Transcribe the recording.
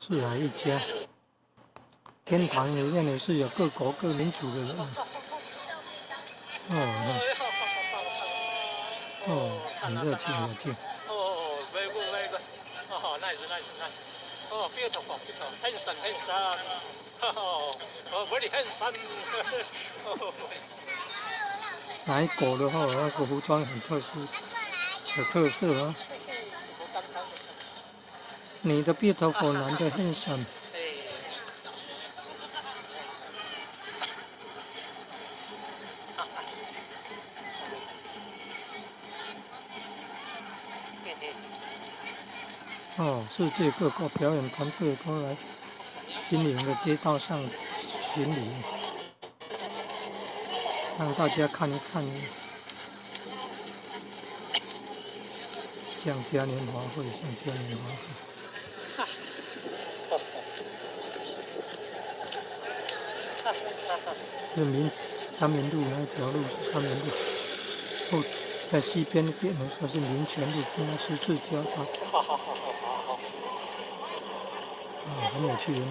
四海一家。天堂裡面也是有各國各民族的人。哦，哦，很熱情，很熱情。哦，very good, very good. 哦，nice, nice, nice. 哦，beautiful, beautiful, handsome, handsome. 哦，very handsome. 哪一國的話，那個服裝很特殊，有特色啊。女的 beautiful，男的 handsome。哦，世界各國表演團隊都來新營的街道上巡禮，讓大家看一看，像嘉年華會，像嘉年華會。這民三民路那條路是三民路，後在西邊一點呢，就是民權路，跟那十字交叉。啊，很有趣，很有。